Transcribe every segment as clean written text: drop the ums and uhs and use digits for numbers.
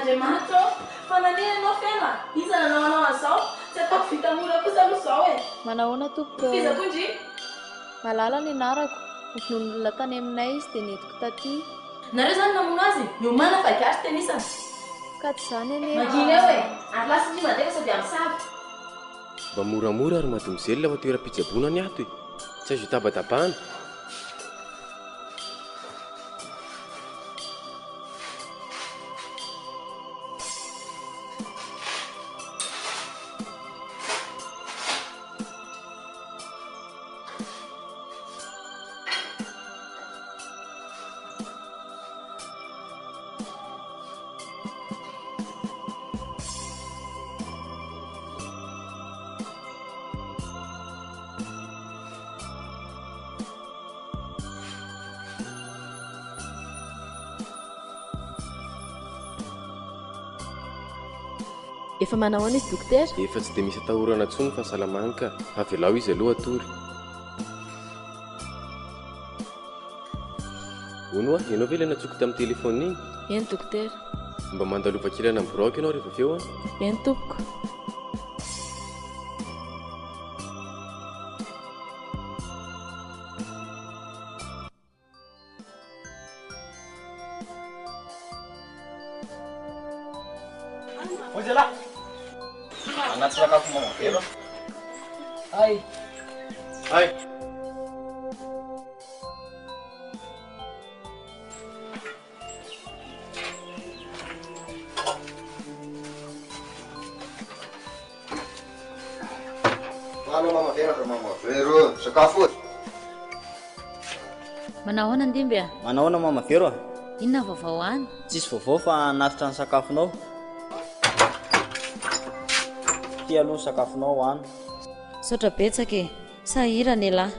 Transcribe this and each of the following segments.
Andriamanitra ô! Fa nanina ianao Feno a? Iza nanao anao an'izao? Tsy ataoko vita mora kosa aloha izao e! Manahoana tompoko? F'iza koa ndry? Malala ny anarako. Novonoin'olona tany aminay izy dia nentiko taty. Nareo izany namono azy? Miomàna fa gasy tenisana. Ka tsy izany anie fa. Mangina eo e! Ary lasa ity mandeha fa sao dia hamosavy. Mba moramora ry mademoiselle fa toeram-pitsaboana ny ato e! Tsy azo itabatabana. Efa manahoana izy dokotera? Efa tsy dia misy atahorana intsony ny fahasalamany ka. Avelao izy aloha hatory. Hono hoa, ianao ve ilay nantsoiko tamin'ny telefaonina iny? Eny dokotera. Mba mandalova kely any amin'ny biraoko ianao rehefa avy eo an. Eny tompoko. Vonjy ialahy! Anaty sakafo mama velo. Hay! Hay! Mano mama vero ry mama vero sakafo e. Manahoana Ndimby a? Manahoana mama vero a? Inona vaovao any? Tsisy vaovao fa hanatitra ny sakafonao. Ty aloha ny sakafonao ano. Misaotra betsaka e. Sahirana elah.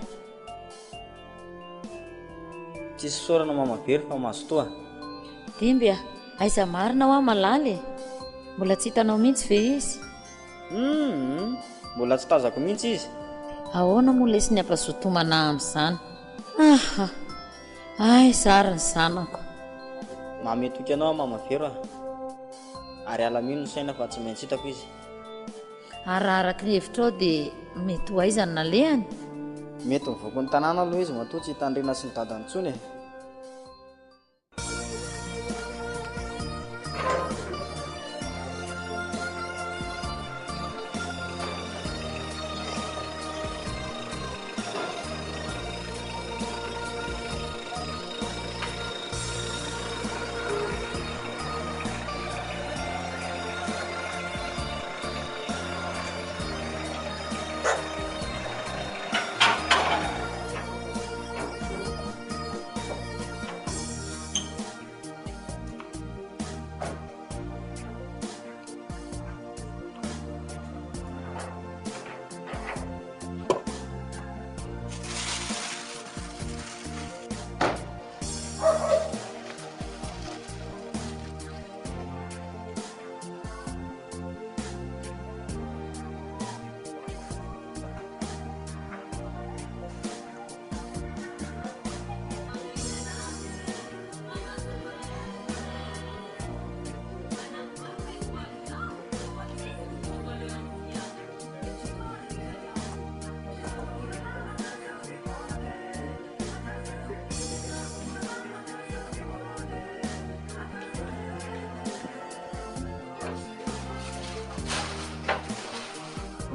Tsisy fisaorana mama Vero fa mazotoa. Dimby a! Aiza marina hoa Malala e? Mbola tsy hitanao mihitsy ve izy? Humm! Mbola tsy tazako mihitsy izy. Ahoana moa lesy ny hampazotomana amin'izany? Aha! Aiza ary ny zanako? Manome toky anao aho mama Vero a! Ary alamino ny saina fa tsy maintsy hitako izy. Ary raha araka ny hevitrao dia mety ho aiza no nalehany? Mety mivoaka ny tanàna aloha izy matoa tsy hitan'i Rina sy ny dadany intsony e!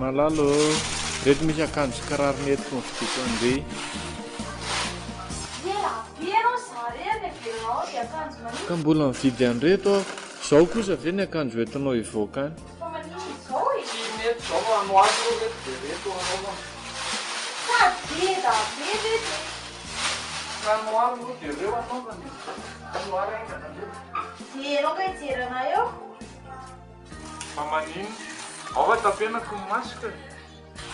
Malala ô, ireto misy akanjo sy kiraro nentiko novidiako an-dry. Ela be ianao zary e, neverao dia akanjo maninona? Ka mbola nividy an'ireto aho. Izao kosa ve ny akanjo entinao hivoaka any? Fa maninona izao e? Tsy mety izao fa noaty aloha ireto dia ireto anaovana. Sady be da be ireto e! Ka noir aloha dia ireo anaovana e! Ka noir haingana aloha. Dia ianao kay hijery anah eo? Fa maninona? Ao fa tapenako ny masoko e!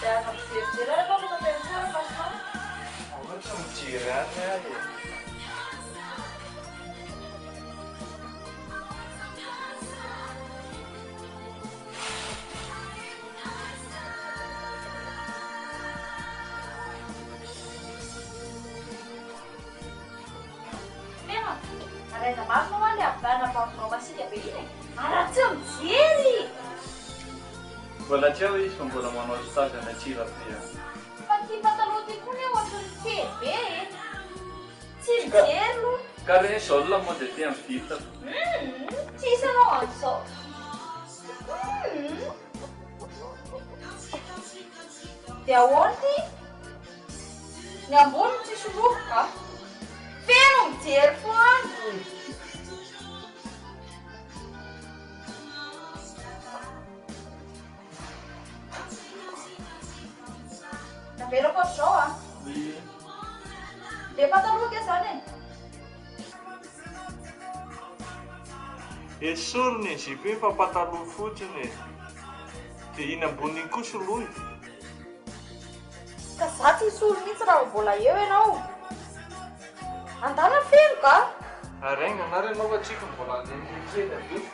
Dia aza mijerijery ary ianao fa tapeno tsara ny masonao. Ao fa tsy mijery any aho e! Avy aiza marina hoa le anabavinao masiaka be iny e? Ary raha tsy mijery! Mbola tsy ao izy fa mbola manao stage any Antsirabe any. Fa ty pataloha ty koa ne ohatran'ny kely be e! Tsy mijery aloha. Ka re zao la mode aty amin'ny ville. Humm tsisy anao an'izao. Humm. Dia ahoana ity? Ny ambony no tsisy loko ka. Feno mijery foana. Navelako ohatr'izao a. Le pataloha ange zany e. Esory ny jupe iny fa pataloha fotsiny e. Dia iny ambony iny koa soloy. Ka za tsy hisolo mihitsy raha mbola eo ianao. Andana feno ka. Ary haingana ary ianao fa tsika mbola handeha kely avy eo.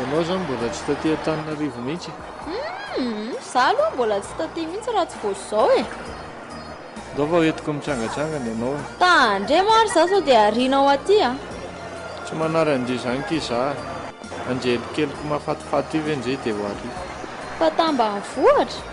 Ianao izany mbola tsy taty Antananarivo mihitsy e? Humm, za aloha mbola tsy taty mihitsy raha tsy vao izao e! Ndao fa hoentiko mitsangatsangana ianao e. Tandremo ary za sao dia arianao aty a! Tsy manary an-dry izany ki za a! Anjely keliko mahafatifaty io ve njy dia ho ariako. Fa tambanivohitra?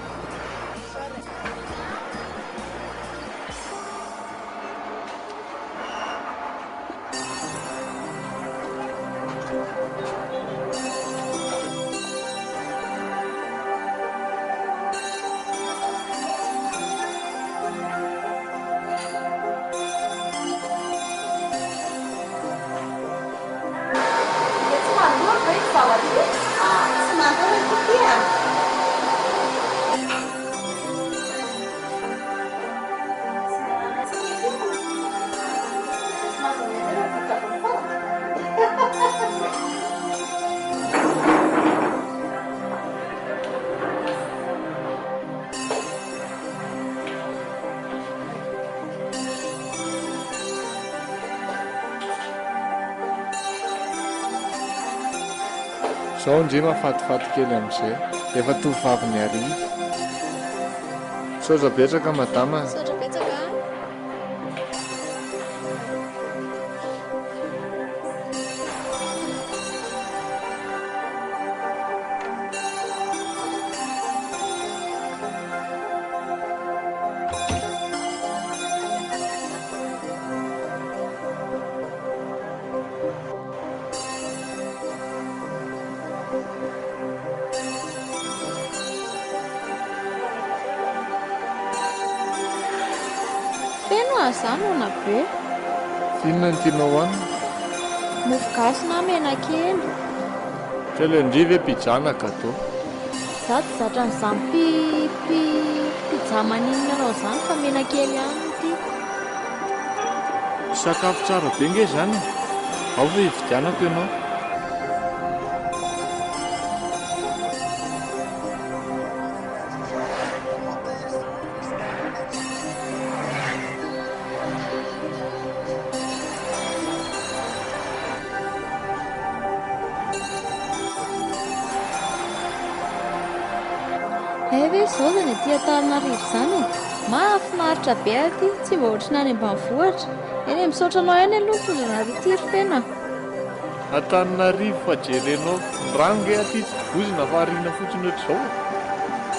Dia tsy mandoro ve ity zavatra ity? Tsy mandoro ity ty a! Zao ndry mahafatifaty kely amizay. Efa tovovavy ny hariva. Misaotra betsaka madama a. Misaotra betsaka a. Feno a, za noana be. F'inona no tianao hohanina? Mofo gasy na menakely. Kely ndry ve pizza na gateau? Za tsy zatra an'izany pi pi pizza maninona anao izany fa menakely ihany no tiako. Sakafo tsara be nge izany e! Ao fa hividianako ianao. Hay ve izao izany aty Antananarivo izany e? Mahafinaritra be aty, tsy mba ohatry ny any ambanivohitra. Eny e, misaotra anao ihany aloha nitondra anareo ity ry Feno a. Antananarivo fa jerenao. Ny rano nge aty tsy tovozina fa ariana fotsiny ohatr'izao e.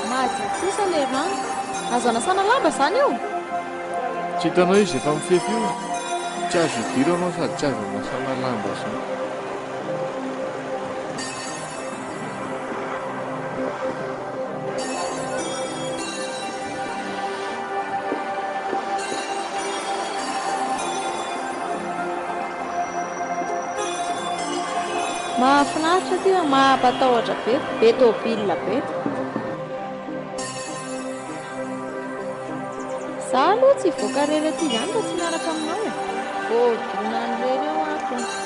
Madio kosa le rano. Azo anasana lamba zany io? Tsy hitanao izy efa mifefy io? Tsy azo idirana ao sady tsy azo anasana lamba zany. Mahafinaritra aty fa mampatahotra be, be tôbila be. Za aloha tsy hivoaka irery aty izany raha tsy miaraka aminao e. Voadonan'ny irery eo aho tonga.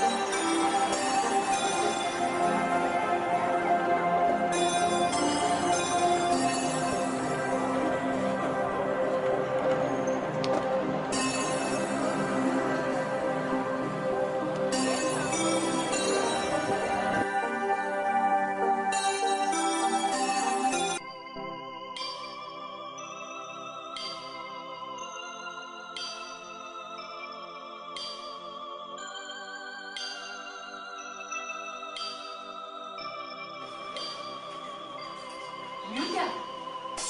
Mioty a!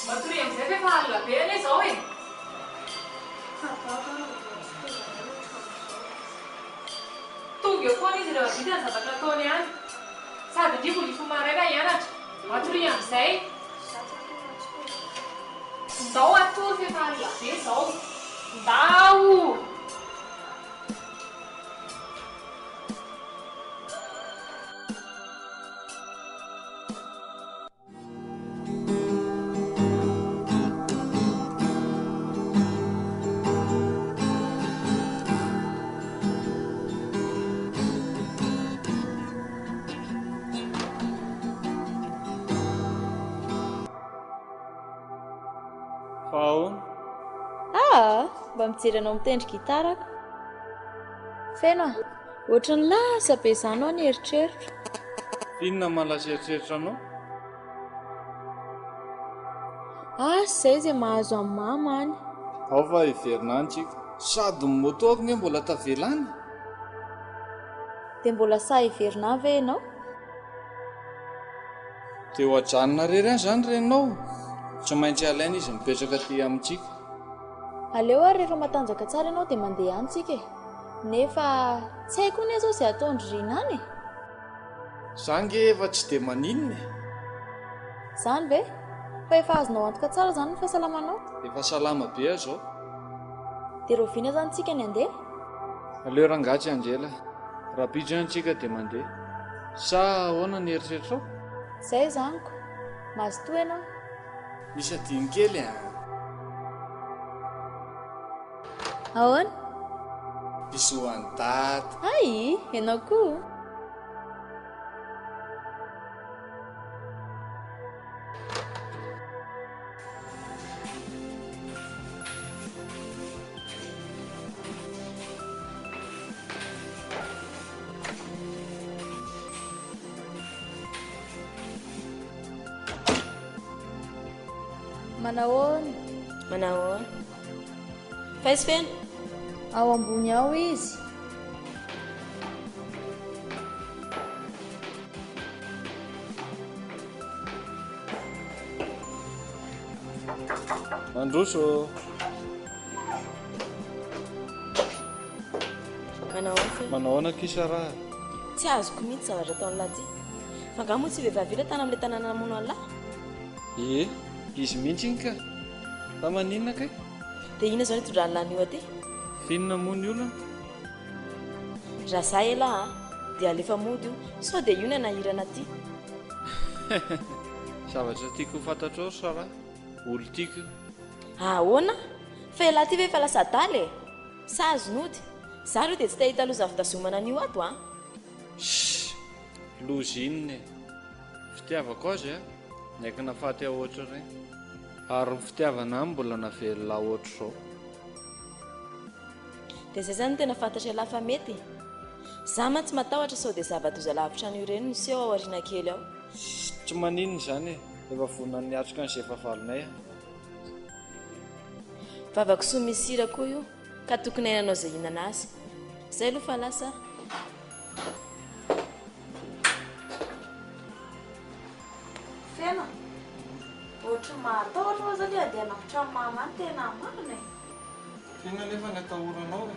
Matoria amin'izay fa efa alina be anie izao e! Tonga eo foana izy rehefa vita ny zavatra ataony any. Sady ndry mbola hifoha maraina hianatra. Matoria amin'izay. Ndao hatory fa efa alina be izao. Ndao! Fa ahoana? Ah, mba mijery anao mitendry gitara ako. Feno a, ohatran'ny lasa be izany hoa ny eritreritro. Inona maha lasa eritreritra anao? Asa izay izay mahazo an'i mama any. Ao fa hiverina any tsika. Sady ny moto ako nge mbola tavela any. Dia mbola sahy hiverina any ve ianao? Dia ho ajanona irery any izany reninao? Tsy maintsy alaina izy mipetraka aty amintsika. Aleo ary rehefa matanjaka tsara ianao dia mandeha any tsika e. Nefa tsy haiko anie izao izay ataon-dry Rina any e. Za nge efa tsy dia maninona e. Zany ve? Fa efa azonao antoka tsara zany ny fahasalamanao? Efa salama be aho zao. Dia rahoviana zany tsika ny handeha? Aleo rangahy tsy hanjela. Rahampitso ihany tsika dia mandeha. Sa ahoana ny eritreritrao? Zay zany ko. Mazotoa ianao. Misy adino kely an. Ahoana? Bisous an'i Dada. Hay! Ianao koa. Manahoana? Manahoana? Fa izy feno? Ao ambony ao izy. Mandroso. Manahoana feno? Manahoana kisa raha? Tsy azoko mihitsy zavatra ataon'lah ty. Fa angaha moa tsy vehivavy ila tany amin'ilay tanàna namono an'lah? Ie, izy mihitsy iny ka. Fa maninona kay? Dia inona izao no itondran'lah an'io aty? F'inona moa ny olana? Raha za elah a, dia alefa mody io, sao dia io ny hanahirana aty. Zavatra tiako ho fantatrao ry Sarah, olo tiako io. Ahoana? Fa elah ty ve efa lasa adala e? Sa azon'ody? Za aloha dia tsy te hahita loza fitazomana an'io ato a! Shh! Loza inona e? Fitiavako azy a, niaikina faty aho ohatr'ireny. Ary ny fitiavana ahy mbola navelona ohatr'izao. Dia zay zany no tena fantatr'ialahy fa mety e! Za mantsy matahotra sao dia zava-doza lavitra an'io ireny no hiseho ao aoriana kely ao. Tsy maninona izany e! Efa vonona ny hiatrika an'izay fahavalonay aho. Vava-kisoa misy sira koa io ka tokony hainanao izay hihinana azy. Zay aloha fa lasa aho. le handeha hanambotra an'i mama any tena marina e. Inona anefa ny atahoranao e?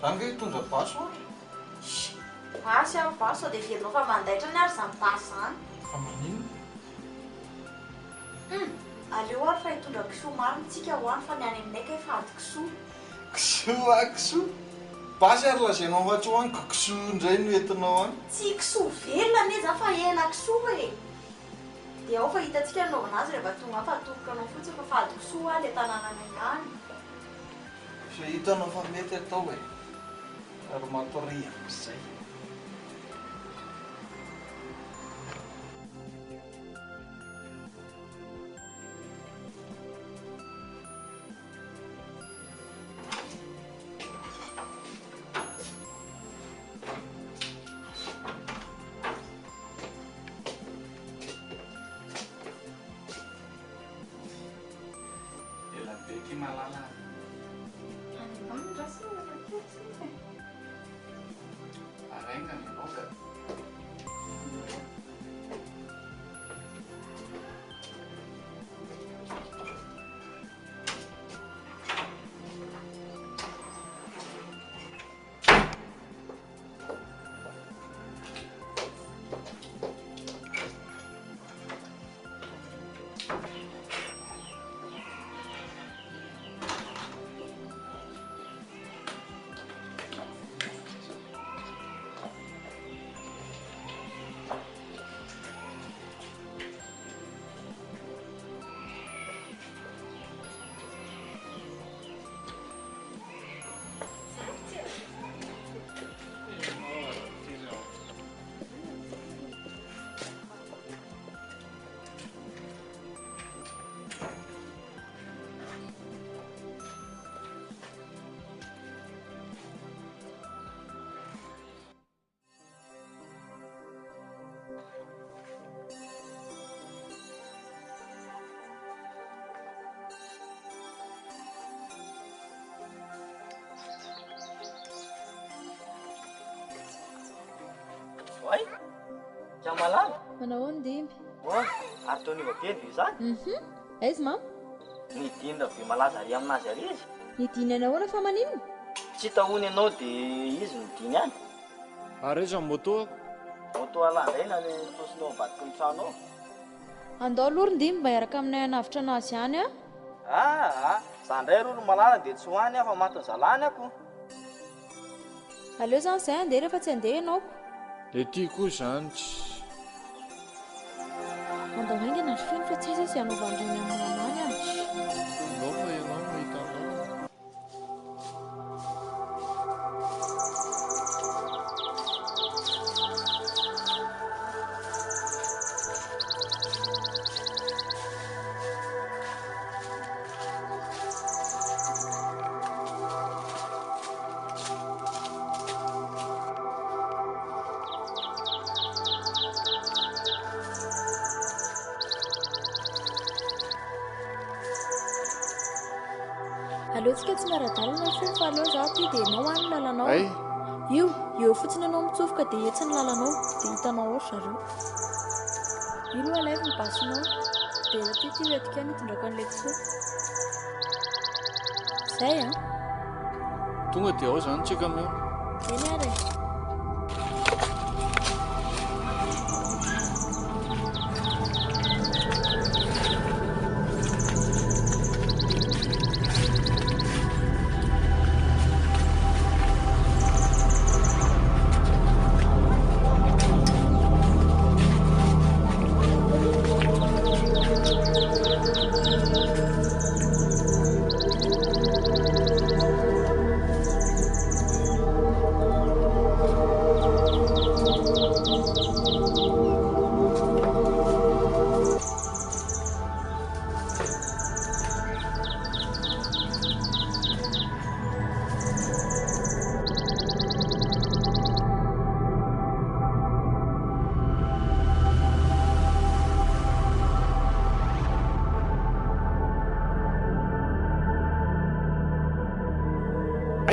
Za ange hitondra basy ho'a. Shh! Basy aho basy sao dia heverinao fa mandaitra anie ary izany basy izany. Fa maninona? Hum! Aleo ary fa hitondra kisoa marina tsika ho any fa ny any aminay kay fady kisoa. Kisoa kisoa! Basy ary lazainao fa tsy ho any ko kisoa indray no entinao any. Tsy kisoa velona anie izany fa hena kisoa e! Dia ao fa hitantsika ny anaovana azy rehefa tonga any fa atoroko anao fotsiny fa fady kisoa hoa ilay tanànanay any. Izay hitanao fa mety atao e! Ary matoria amin'izay. Ela be ty malala a. Any ambany rasa ela kely sisa e. Ary haingana ianao ka. Oay! Jamalala! Manao ahoana Dimby? Oa, ary toa niova be ve izany? Mhm! Aiza mama? Nidiny Rabemalaza ary aminazy ary izy? Nidiny any ahoana fa maninona? Tsy hita hono ianao dia izy nidiny any. Ary aiza ny moto-ako? Moto Allah indray na ny tosinao ambadiky ny trano ao. Andao aloha ry Ndimby mba hiaraka aminay hanavotra anazy any a! Aa! Za indray aloha ry Malala dia tsy ho any aho fa matin'ny zalahy any ako. Aleo izany izahay handeha rehefa tsy handeha ianao ko. Dia ty koa izany tsy. Andao haingana ry Feno fa tsy aiza izay hanaovan'ireny amin'ny mamany any. Andao fa ianao no mahita ny lalana. Aleo tsika tsy miara-dalana ry Feno fa aleo izaho aty dia ianao any ny lalanao. Io, eo fotsiny ianao mitsofoka dia etsy ny lalanao dia hitanao ao ry zareo. Io aloha alaivo ny basinao dia ity ity hoentiko any hitondrako an'ilay kisoa. Izay an! Tonga dia ao izany tsika mihaona. Eny ary e.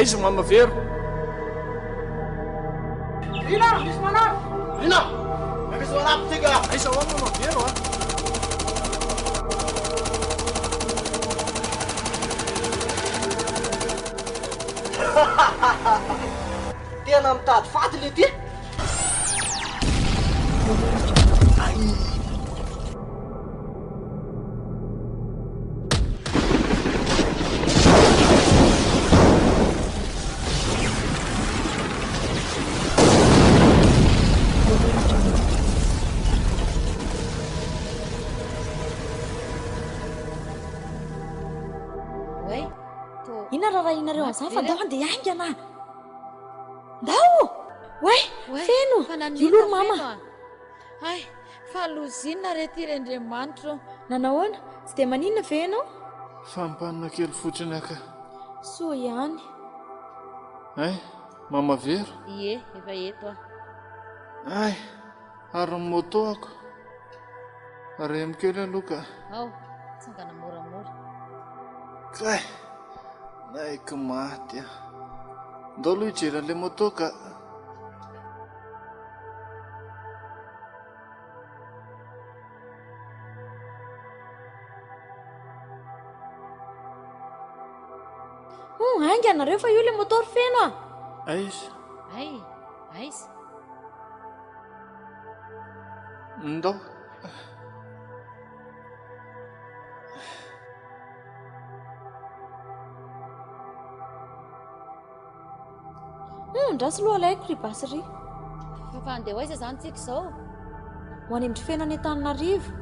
Aiza mama Vero? Rina, misy manafy! Rina! Misy manafy tsika! Aiza hoa mama Vero a? Tena mitady faty le ty. Oay, Inona raharahianareo an'izany fa ndao handeha haingana. Ndao! Oay, Feno! Io aloha ry mama. Hay, fa loza inona re ity ry Andriamanitra ô? Nanahoana? Tsy dia maninona ve ianao? Fampanina kely fotsiny aka. Soa ihany. Hay, mama Vero? Ie, efa eto aho. Hay, ary ny moto-ako? Remo kely aloha ka. Ao, tsangana moramora. Kay, naiky maty aho. Ndao aloha hijery an'ilay moto ka. Hum, haingana nareo fa io ilay moto ry Feno a! Aiza? Hay, aiza? Ndao. Hum, ndraso aloha alaiko ry basy ry. Fa fa handeha ho aiza izany tsika izao? Ho any amin-dry Feno any Antananarivo.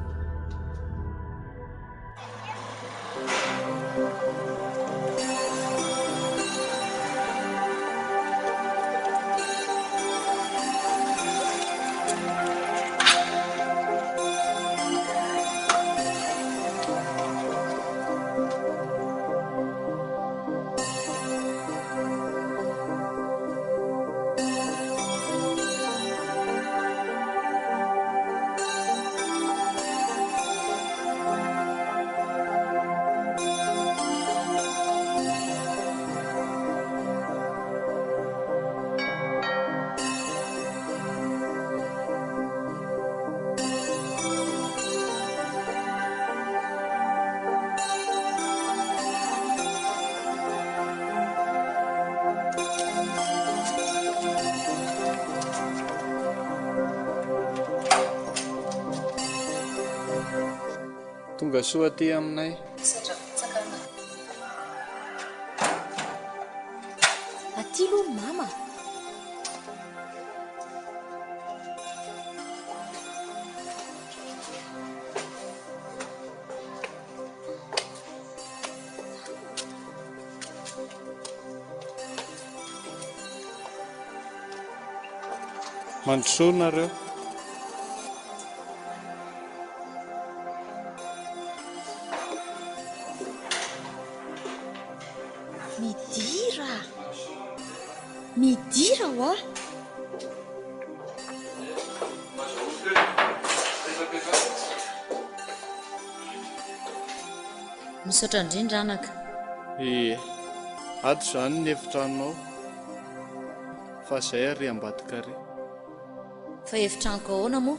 Tonga soa aty aminay. Misaotra betsaka anà. Aty aloha mama. Mandrosoa nareo. Midira! Midira hoa! Misaotra indrindra anaka. Ie. Ato izany ny efitranonao fa izay ary ambadika ary. Fa efitranoko ahoana moa?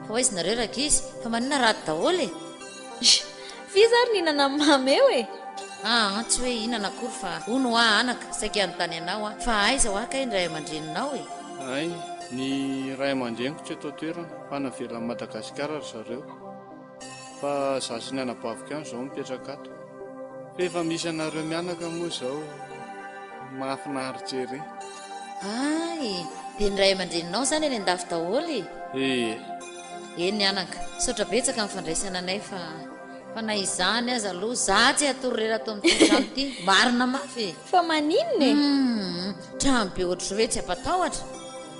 Fa ho aiza nareo rankizy? Fa maninona raha ato daholo e? F'iza ary nihinana ny mamy eo e? Aa tsy hoe hihinana akory fa hono hoa anaka, saika hanontany anao aho, fa aiza hoa kay ny ray aman-dreninao e? Hay, ny ray aman-dreniko tsy eto an-toerana fa navelan'i Madagasikara ry zareo. Fa za sy ny anabaviko ihany izao mipetraka ato. Fa efa misy anareo mianaka moa izao mahafinaritra ery. Hay! Dia ny ray aman-dreninao izany any an-dafy daholo e? Ie. Eny anaka, misaotra betsaka amin'ny fandraisana anay fa fa na izany aza aloha za tsy hatory irery ato amin'ity trano ity, marina mafy e! Fa maninona e? Humm, trano be ohatr'izao ve tsy hampatahotra?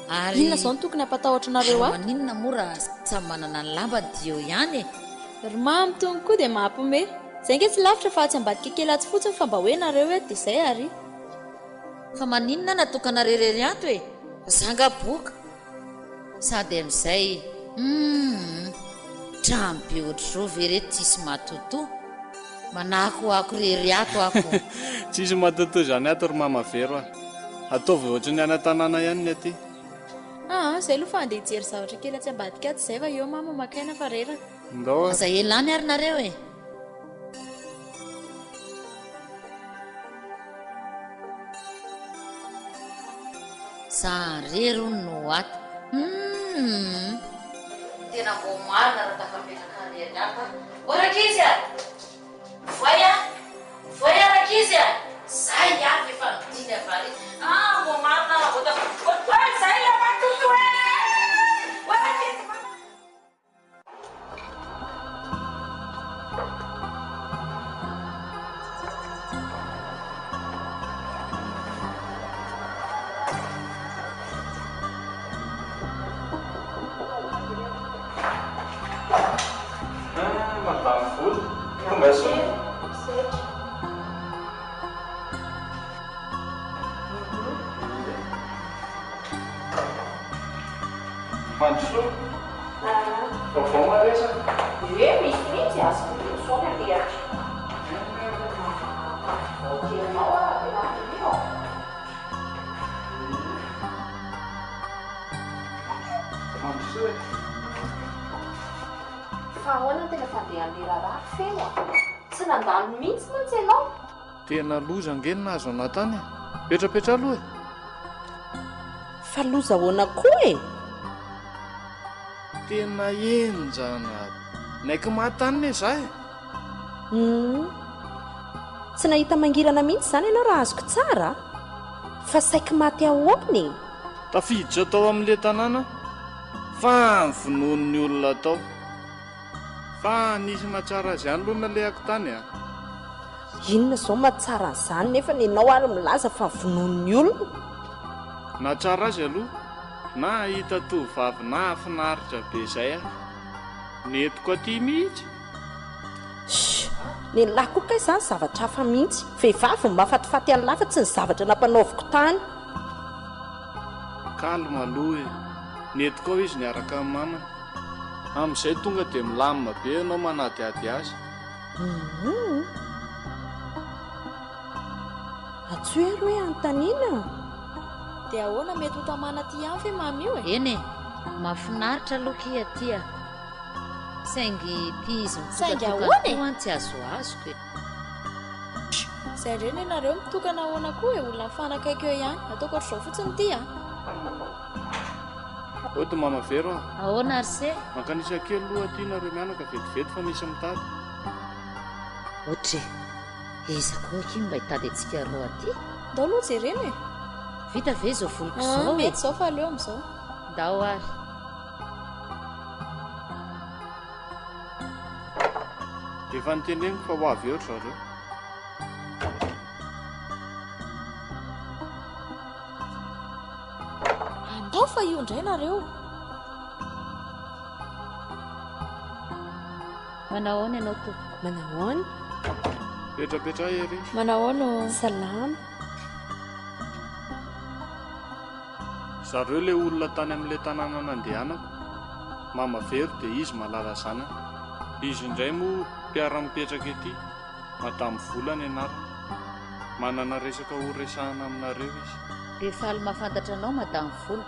Ary Inona izao no tokony hampatahotra anareo ary ato? maninona moa raha samy manana ny lambany dia eo ihany e? Ry mamy tony koa dia mampime. Zay nge tsy lavitra fa atsy ambadika kely atsy fotsiny fa mba hoe nareo eto dia zay ary. Fa maninona natokanareo irery ato e? Za nga boka? Sady amin'izay humm trano be ohatr'izao ve re tsisy matotoa? Manakoako irery ato aho ko. Tsisy matotoa izany ato ry mama Vero a! Ataovy ohatran'ny any an-tanàna ihany ny aty. Aa zay aloha fa andeha hijery zavatra kely atsy ambadika atsy zay fa eo mama maka aina fa reraka. Ndao a! Aza ela any ary nareo e! Za rery hono no ato. Humm. Tena mbô marina raha tafapetraka rery ato aho. Ô rankizy a! Voay a! Voay a rankizy a! Zay avy efa nodiny avy ary. Ah mbô marina raha vao tafapetraka. Oe zay le matoto e! Oe rankizy. Ah, Madame Vola, tonga soa. Misaotra. Mandrosoa. Vaovao maresaka. Ie, misy mihitsy, azoko izao ny alehako. Vaovao kelinao aho, tena mino. Mandrosoa e. Fa ahoana no tena fandehan'ilay raharaha ry Feno a? Tsy nandalo mihitsy mantsy ianao. Tena loza ange ny nahazo anah tany e! Petrapetraha aloha e! Fa loza ahoana koa e? Tena henjana naiky maty tany ne za e! Humm. Tsy nahita mangirana mihitsy izany ianao raha azoko tsara a! Fa saiky maty ahoana e? Tafiditra tao amin'ilay tanàna fa novonoin'ny olona tao. Fa nisy nahatsara azy ihany aloha nalehako tany a! Inona izao mahatsara an'izany nefa ianao ary milaza fa vonoin'ny olona? Nahatsara azy aloha nahita tovovavy nahafinaritra be izay aho. Nentiko aty mihitsy. Shh! Nelah koa kay izany zavatra hafa mihitsy. Vehivavy no mahafatifaty an'lah fa tsy ny zavatra nampanaoviko tany. Calme aloha e! Nentiko ao izy niaraka amin'ny mamany. Amin'izay tonga dia milamina be ianao manadihady azy. Humm. Antsoy ary hoe anontaniana. Dia ahoana mety ho tamana aty ihany ve mamy io e? Eny e, mahafinaritra aloha kia aty a! Saingy ity izy Saingy mitokatokana ahoana e? toa an tsy azoazoko e! Izay indray nenareo mitokana ahoana koa e, olona mifanakaiky eo ihany, ataoko ohatr'izao fotsiny ity a! Ody mama Vero a! Ahoana ary se? Mankanisa kely aloha aty nareo mianaka vetivety fa misy mitady. Otry e! Iza koa akia no mba hitady antsika roa aty? Ndao aloha jerena e! Vita ve izao voloko Ah, izao e? mety izao fa aleo amin'izao. Ndao ary. Efa noteneniko fa ho avy eo ry zareo. Andao fa io indray nareo. Manahoana ianao tompoko? Manahoana? Petrapetraha ery. Manahoana ô? Salama. Zareo ilay olona tany amin'ilay tanàna nandehanako. Mama Vero dia izy malala zanany. Izy indray moa mpiara-mipetraka ety. Madame Vola ny anarany. Manana resaka ho resahana aminareo izy. Dia faly mahafantatra anao Madame Vola.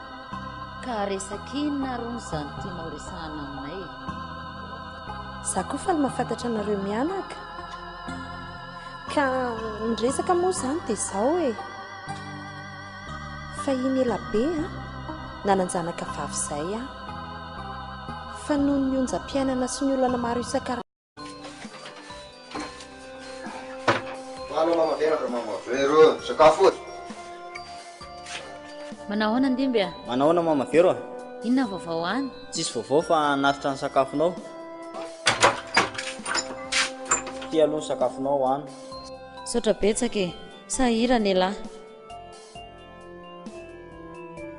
Ka resaka inona ary hono izany tianao resahana aminay e? Za koa faly mahafantatra anareo mianaka. Ka ny resaka moa izany dia izao e. Fahiny ela be an, nanan-janaka vavy izay aho. Fa noho ny onjam-piainana sy ny olana maro isan-karazany. Mano mama Vero ry mama Vero, sakafo e. Manahoana Ndimby a? Manahoana mama Vero a? Inona vaovao any? Tsisy vaovao fa hanatitra ny sakafonao. Ty aloha ny sakafonao hoano. Misaotra betsaka e! Sahirana elah.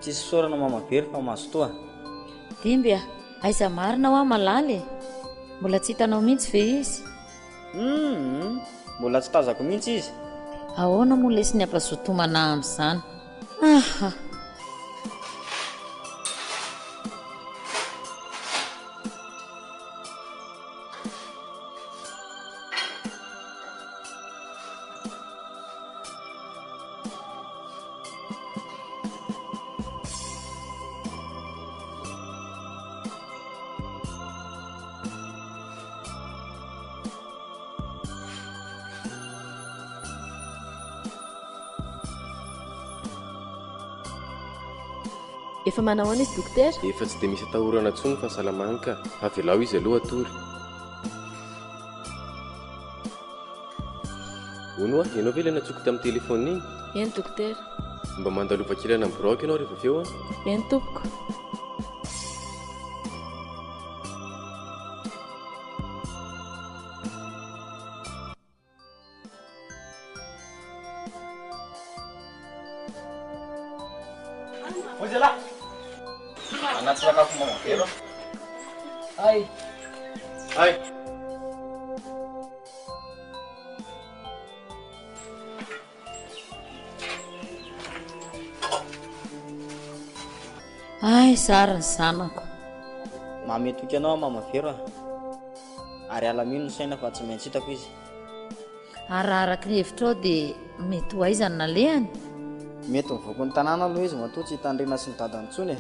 Tsisy fisaorana mama Vero fa mazotoa. Dimby a! Aiza marina hoa Malala e? Mbola tsy hitanao mihitsy ve izy? Humm! Mbola tsy tazako mihitsy izy. Ahoana moa lesy ny hampazotomana amin'izany? Aha! Efa manahoana izy dokotera? Efa tsy dia misy atahorana intsony ny fahasalamany ka. Avelao izy aloha hatory. Hono hoa, ianao ve ilay nantsoiko tamin'ny telefaonina iny? Eny dokotera. Mba mandalova kely any amin'ny biraoko ianao rehefa avy eo an. Eny tompoko. Hoy zalahy. Anaty sakafo mama vero. Hay. Hay. Ay zary ny zanako. Manome toky anao aho mama Vero a. Ary alamino ny saina fa tsy maintsy hitako izy. Ary raha araka ny hevitrao dia mety ho aiza ny nalehany? Mety mivoaka ny tanàna aloha izy matoa tsy hitan'i Rina sy ny dadany intsony e.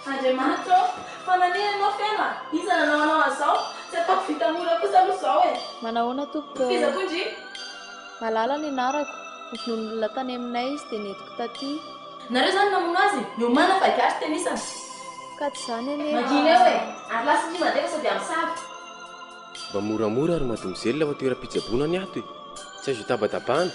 Andriamanitra ô! Fa nanina ianao Feno a? Iza nanao anao an'izao? Tsy ataoko vita mora kosa aloha izao e! Manahoana tompoko? F'iza koa ndry? Malala ny anarako, novonoin'olona tany aminay izy dia nentiko taty. Nareo izany namono azy? Miomàna fa higasy tenisany. Ka tsy izany anie. Mangina eo e! Ary lasa ity mandefa sao dia hamosavy. Mba moramora ry mademoiselle fa toeram-pitsaboana ny ato e! Tsy azo itabadabana.